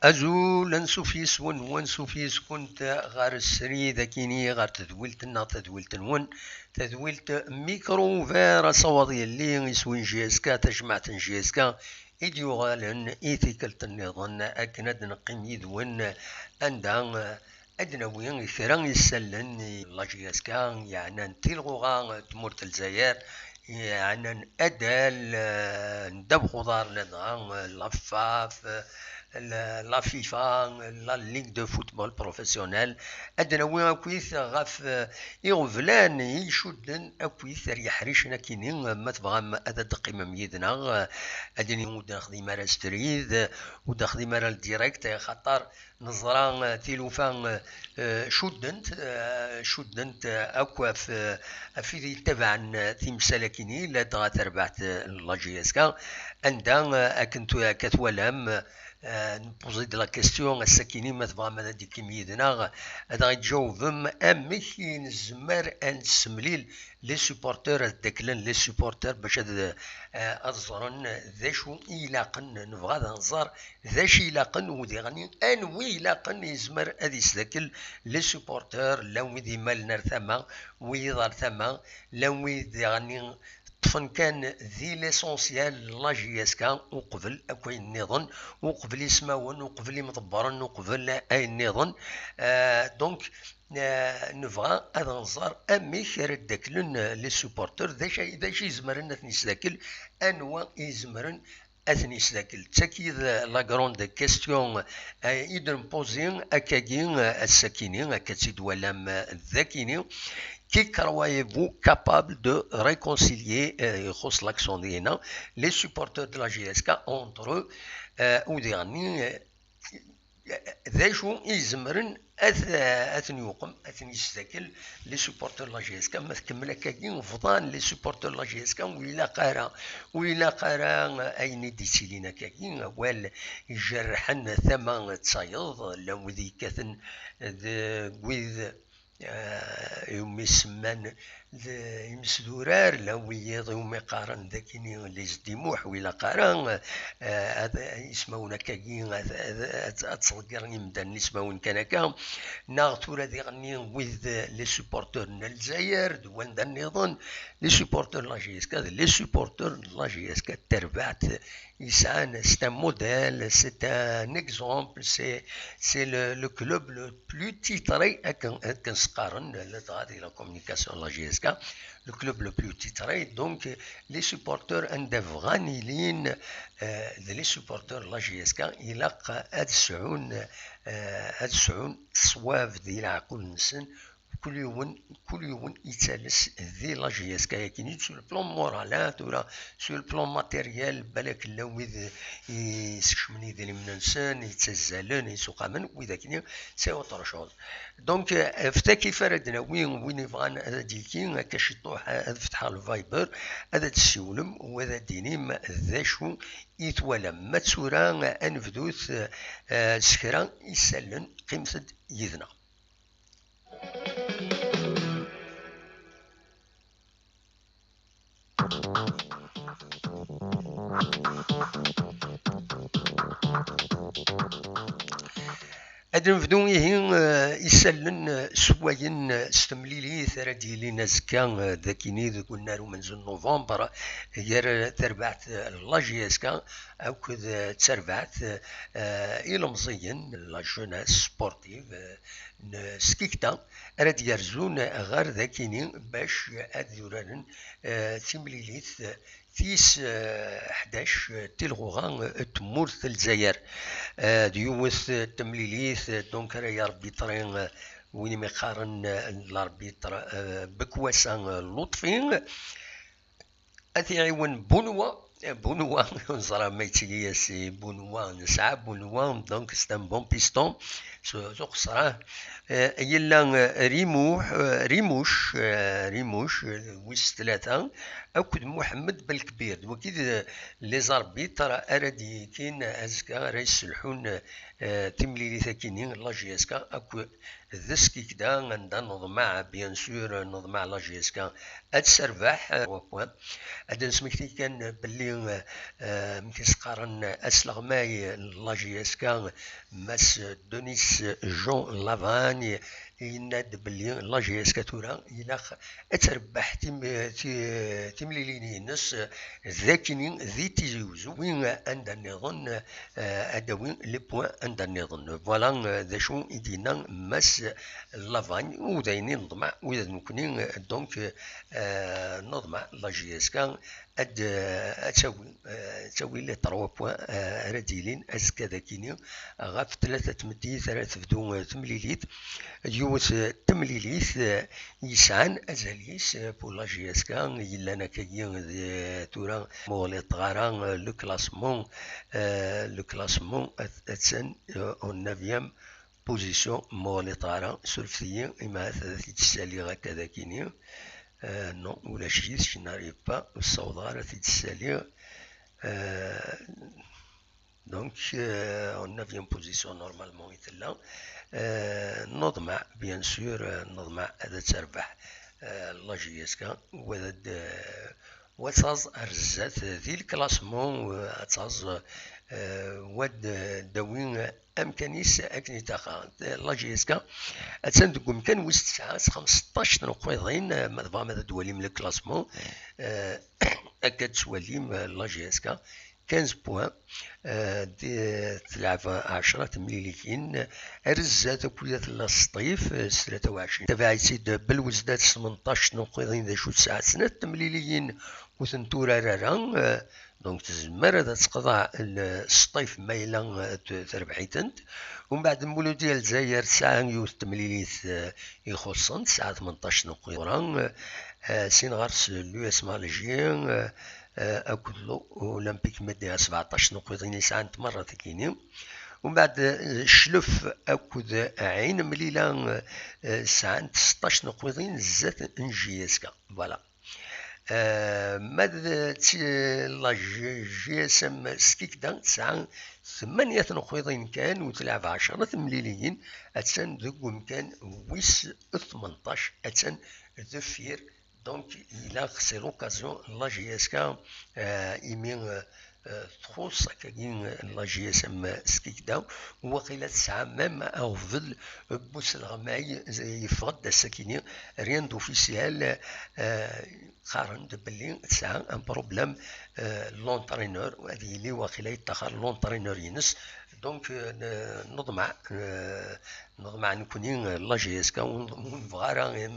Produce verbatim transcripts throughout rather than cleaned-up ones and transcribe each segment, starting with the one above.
Azul, ansuf yes-wen, wansuf yes-kunt ɣer srid akini, ɣer tedwilt-nneɣ, tadwilt-nwen, tadwilt Micro Ouvert, asawaḍ yelli iswi n J S K, tajmaɛt n J S K i d-yuɣalen i tikkelt nniḍen akken ad neqqim yid-wen, anda ad d-nawi kra isallen i la J S K, yeɛnan tilɣuɣa n tmurt n Lezzayer, yeɛnan adal, eh, n ddabex uḍar, ladɣa, eh, la FAF, eh, la, la FIFA, la Ligue de Football Professionnel. Ad d-nawi akkit ɣef, eh, iɣeblan i icudden akkit ar yeḥricen akini, eh, ma tebɣam ad d-teqqimem yid-neɣ, eh, ad d-nini ur d-nexdim ara srid, eh, ur d-nexdim ara le direct, eh, xaṭer neẓra, eh, tilufa, eh, eh, cuddent, eh, cuddent, eh, akk ɣef, eh, ɣef wid yettabaɛen, eh, timsal akini, ladɣa tarbaɛt, eh, n la J S K, anda, eh, akken tu-, akka twalam, eh, npozi-d la question, ass-akini ma tebɣam ad d-teqqimem yid-neɣ, ad aɣ-d-tjawbem amek i nezmer ad nessemlil les supporters, ad ddaklen les supporters bac ad, eh, ad ẓren d acu i ilaqen. Nebɣa ad nẓer d acu ilaqen, u diɣen anwi ilaqen yezmer ad yesdakel les supporters, llan wid imalen ar tama, wiyiḍ ar tama, llan wid diɣen ṭṭfen kan di l'essentiel la J S K, uqbel akk ayen nniḍen, uqbel ismawen, uqbel imḍebbren, uqbel ayen nniḍen. Euh, donc, euh, nebɣa ad nẓer amek ara ddaklen, euh, les supporters, d acu, d acu izemren ad ten-yesdakel, anwa i izemren ad ten-yesdakel. D tagi d la grande question, euh, i d-npozi akkagi, euh, ass-akini, akka tt-id-twalam, euh, d akini. Qui croyez-vous capable de réconcilier, euh, ixuṣ l'accent dinna, les supporters de la J S K entre eux, euh, u diɣen, euh, d acu i izemren ad, ad ten-yuqem, ad ten-yesdakel les supporters de la J S K? Ma tkemmel akkagi, bḍan les supporters de la J S K, ur ilaq ara, ur ilaq ara ayen i d-yettilin akkagi, awal ijerrḥen tama d tayeḍ, llan wid yekkaten deg wid, eh, iwumi semman d imesdurar, llan wiyiḍ iwumi qqaren d akini les dimuḥ, ur ilaq ara, eh, ad, ismawen akkagi ad, ad, ad, ad ttḍeggiren imdanen ismawen kan akka, neɣ tura diɣenni wid les supporters n Lezzayer d wanda nniḍen, les supporters n la J S K, d les supporters n la J S K d tarbaɛt yesɛan, c'est un modèle, c'est un exemple, c'est, c'est le, le club le plus titré, akken, akken s-qqaren, ladɣa di la communication n la J S K, le club le plus titré, donc les supporters anda bɣan ilin, euh, d les supporters n la J S K, ilaq ad sɛun, euh, ad sɛun ṣṣwab di leɛqul-nsen, kul yiwen, kul yiwen yettales di la J S K-yagi, sur le plan moral, hein, tura, sur le plan matériel, balak llan wid yessekcmen idrimen-nsen, yettazzalen, yesuqamen, wid akkenni, c'est autre chose. Donc, euh, f takif ara d-nawi, win yebɣan ad d-yekki, akka ciṭuḥ, ad fetḥeɣ le Viber, ad d-tessiwlem, u ad d-tinim d acu i twalam. Ma d tura, ad nebdut, euh, s kra isallen, qqimet-d yid-neɣ. Ad nebdu ihi, eh, isallen, eh, s wayen, eh, s temlilit ara d-yilin azekka, eh, d akini deg unnar umenzu n november, gar, eh, terbaɛt, eh, la J S K akked, eh, terbaɛt, eh, ilemẓiyen, la jeunesse sportive, eh, n Skikta, ara d-yerzun ɣer dakini bac ad uraren, eh, timlilit tis, eh, ḥdac, eh, tilɣuɣa, eh, n tmurt n Lezzayer. Eh, d yiwet, eh, temlilit, eh, donc ara yarbitri, eh, win i mi qqaren, eh, l'arbitre, eh, Bekwasa, eh, Lutfi. Ad t-iɛiwen Bunwa. Bunwa, ur neẓra ma yettili-as i Bunwa, nesɛa Bunwa, donc c'est un bon piston, s, s uqesra. Eh, yella, eh, Rimuḥ, eh, Rimuc, eh, Rimuc, eh, wis tlata, akked Muḥemmed Belkbir. D wagi d les arbitres ara d-yekin azekka, ara yesselḥun, eh, timlilit-agi-nni, la J S K, akked d Skikda, anda neḍmeɛ, bien sûr, neḍmeɛ la J S K ad terbeḥ, euh, trois points. Ad d-nesmekti kan belli, euh, amek i s-qqaren, asleɣmay n la J S K, Mass Denis Jean Lavagne, yenna-d belli la J S K tura ilaq ad terbeḥ tim-, ti-, timlilin-ines d akkenni di Tizi Uzzu, wi anda nniḍen, euh, ad d-tawi les points anda nniḍen. Voilà, euh, d acu i d-yenna Mass Lavagne, u d ayen i neḍmeɛ, u d nekkni, euh, donc, euh, neḍmeɛ la J S K ad, euh, ad tawi, euh, ad tawi les trois points, euh, ara d-yilin azekka d akkenni ɣef tlata n tmeddit ara tebdu, euh, temlilit. Yiwet, euh, temlilit, euh, yesɛan azal-is, euh, pour la J S K, yellan akkagi, euh, tura, ma ur ɣliṭeɣ ara, euh, le classement, euh, le classement, at-, attan, euh, en neuvième position, ma ur ɣliṭeɣ ara, surfet-iyi, imahat ad t-id-ssaliɣ akka d akkenni. Euh, non, ulac-it, je n'arrive pas, ur ssawḍeɣ ara ad t-id-ssaliɣ. Euh, Donc, euh, en neuvième position, normalement, i tella. Euh, neḍmeɛ, bien sûr, euh, neḍmeɛ ad terbeḥ, euh, la J S K, u ad, euh, u ad taẓ ar zdat di le classement, euh, ad taẓ, euh, u ad, euh, d-tawi amkan-is akken i taxa. La J S K attan deg umkan wis tesɛa s xmesṭac n uqiḍin, euh, ma tebɣam ad d-twalim le classement, euh, akka d-twalim, euh, la J S K. Quinze points, euh, di, tleɛɛeb ɛecra temliliyin, ar zdat akk-id tella Sṭif, euh, s tlata u ɛecrin. Tabaɛit-id Belwezdat s tmenṭac n uqiḍin d acu tesɛa snat temliliyin ur tent-turar ara, euh, donc tezmer ad teqḍeɛ l-, Sṭif ma yella, euh, t-, terbeḥ-itent. Umbeɛd Muludi Lezzayer tesɛa yiwet temlilit, euh, ixuṣṣen, tesɛa tmenṭac n uqiḍin. Euh, sin ɣer-s l'U S M Alger, euh, euh, akked l'O-, Olympique Médéa, sbeɛṭac n uqiḍin i sɛant merra tagini. Umbeɛd, euh, Cclef akked Ɛin Mlila, euh, sɛant seṭṭac n uqiḍin zdat n J S K. Voilà. Euh, ma d ti-, la J-, J S M Skikda tesɛa tmanya n uqiḍin kan u tleɛɛeb ɛecra temliliyin, attan deg umkan wis tmenṭac, attan deffir. Donc, ilaq, c'est l'occasion, la J S K, euh, imi, euh, euh, txuṣṣ akkagi, euh, la J S M Skikda, waqila tesɛa même aɣbel n uselɣmay, euh, yeffeɣ-d ass-akini, rien d'officiel, euh, qqaren-d belli tesɛa un problème, euh, l'entraîneur, ad yili waqila yettaxer l'entraîneur-ines. Donc, euh, n-, neḍmeɛ, euh, Neḍmeɛ nekkni, euh, la J S K, ur, ur nebɣa ara, em,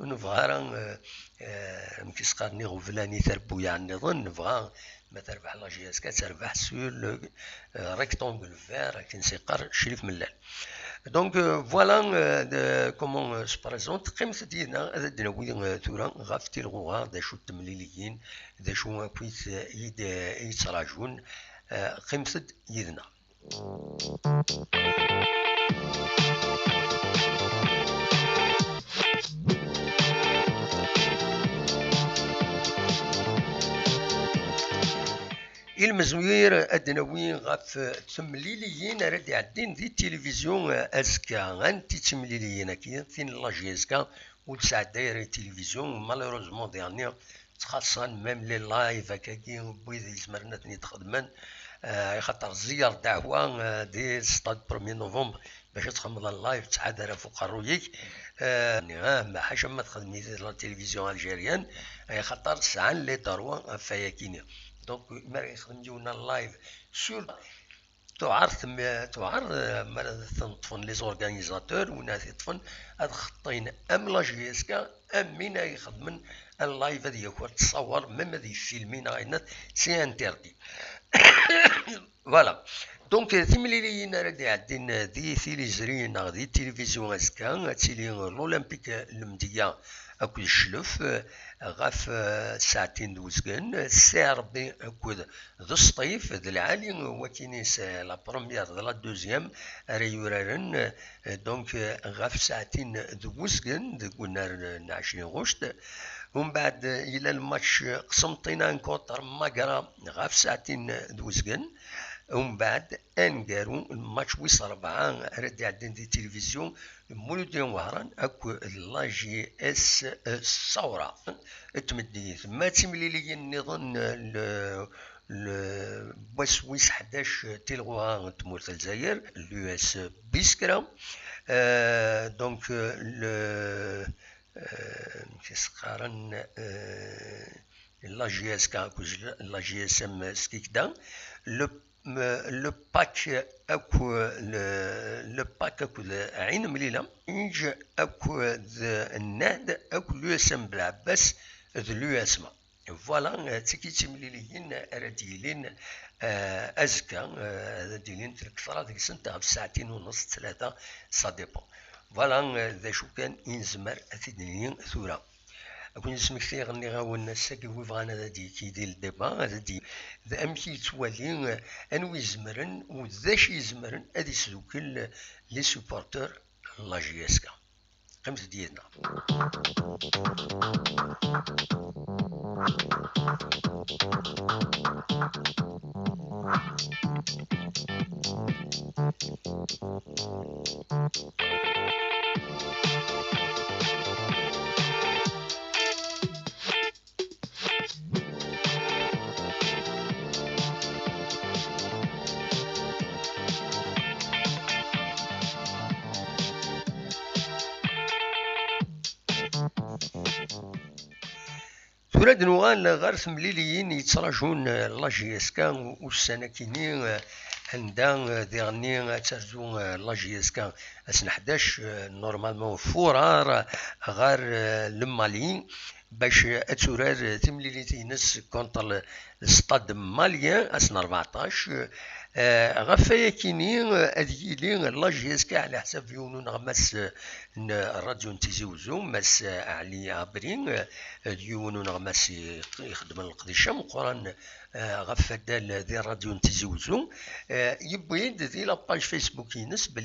ur nebɣa ara, euh, euh, amek i s-qqaren, iɣeblan i terbuyaɛ nniḍen, nebɣa ma terbeḥ la J S K, ad terbeḥ sur le, euh, rectangle vert, akken s-yeqqar Crif Mellal. Donc, euh, voilà, euh, de, comment, euh, se présente. Qqimet-d yid-neɣ, ad d-nawi, euh, tura ɣef tilɣuɣa, d acu n temliliyin, d acu akkit, euh, i d-, i yettraǧun. Euh, qqimet-d yid-neɣ. Ilmezwir ad d-nawi ɣef temliliyin ara d-iɛeddin di tilivizyu azekka. Anti d timliliyin-agi? Tin n la J S K ur d-tesɛedday ara i tilivizyu, malheureusement, diɣenni ttxaṣṣan même les lives akkagi n wid izemren ad ten-id-xedmen, eh, axaṭer ẓẓiyer ddeɛwa, eh, di stade premier novembre bac ad txedmeḍ live, ttḥadar ɣef uqerruy-ik. Eh, ah, ma ḥaca ma txedm-it la télévision algérienne, eh, axaṭer sɛan les droits ɣef wayakini. Donc, mi ara yexdem yiwen live sur tuɛer tem-, tuɛer, eh, mi ara ten-ṭṭfen les organisateurs, win ara t-iṭṭfen ad xeṭṭin am la J S K, am win ay ixedmen live ad yaker ttṣawer, même ad yefilmi neɣ ayen, c'est interdit. Voilà. Donc, eh, timliliyin ara d-iɛeddin, eh, di tiliẓri neɣ di tilivizyu azekka, ad tili l'Olympique Lemdeyya akked Cclef, eh, ɣef, eh, ssaɛtin d uzgen, eh, C R B akked d Sṭif, d lɛali wakini, c'est la première d la deuxième ara yuraren, eh, donc, eh, ɣef ssaɛtin d uzgen deg unnar n ɛecrin ɣuct. Umbeɛd, eh, yella lmatch, eh, Qsenṭina contre Magra ɣef ssaɛtin d uzgen. Umbeɛd, aneggaru, lmatch wis ṛebɛa ara d-iɛeddan di tilivizyu, Muludin Wehran akked la J S Saura. Tmeddit, ma d timliliyin nniḍen, le, le, wass wis ḥdac tilɣuha n tmurt n Lezzayer, l'U S Biskra. Euh, donc, euh, le, euh, amek i s-qqaren, euh, la J S K akked la J S M Skikda, le, le pack akked le, le pack akked Ɛin Mlila, Inj akked Nnad akked l'U S M Belɛebbas d l'U S M A. Voilà, euh, d tigi d timliliyin ara d-yilin, euh, azekka, euh, ara d-yilin lektra deg-sent ɣef ssaɛtin u nneṣ, tlata, ça dépend. Voilà, euh, d acu kan i nezmer ad t-id-nini tura. Ad ken-id-smektiɣ, nniɣ-awen, ass-agi wi bɣan ad d-yekki di ldiba, ad d-, d amek i yettwali, eh, anwa izemren u d acu izemren ad isdukkel les supporters n la J S K. Qqimet-d yid-neɣ. Tura ad nuɣal ɣer temliliyin yettraǧun, eh, la J S K ussan akini, eh, anda, eh, diɣenni ad terzu, eh, la J S K ass n ḥdac, eh, normalement furar, eh, ɣer, eh, le Mali bac ad turar, eh, timlilit-ines contre le Stade malien ass n rbeɛṭac. Eh, ɣef wayakini, eh, ad yili la J S K ɛla ḥsab yiwen uneɣmas, eh, n rradyu n Tizi Uzzu, Mass Ɛli Abri, eh, d yiwen uneɣmas i, ixeddmen leqdic ameqqran, eh, ɣef waddal di rradyu n Tizi Uzzu. Eh, yewwi-d di la page Facebook-ines belli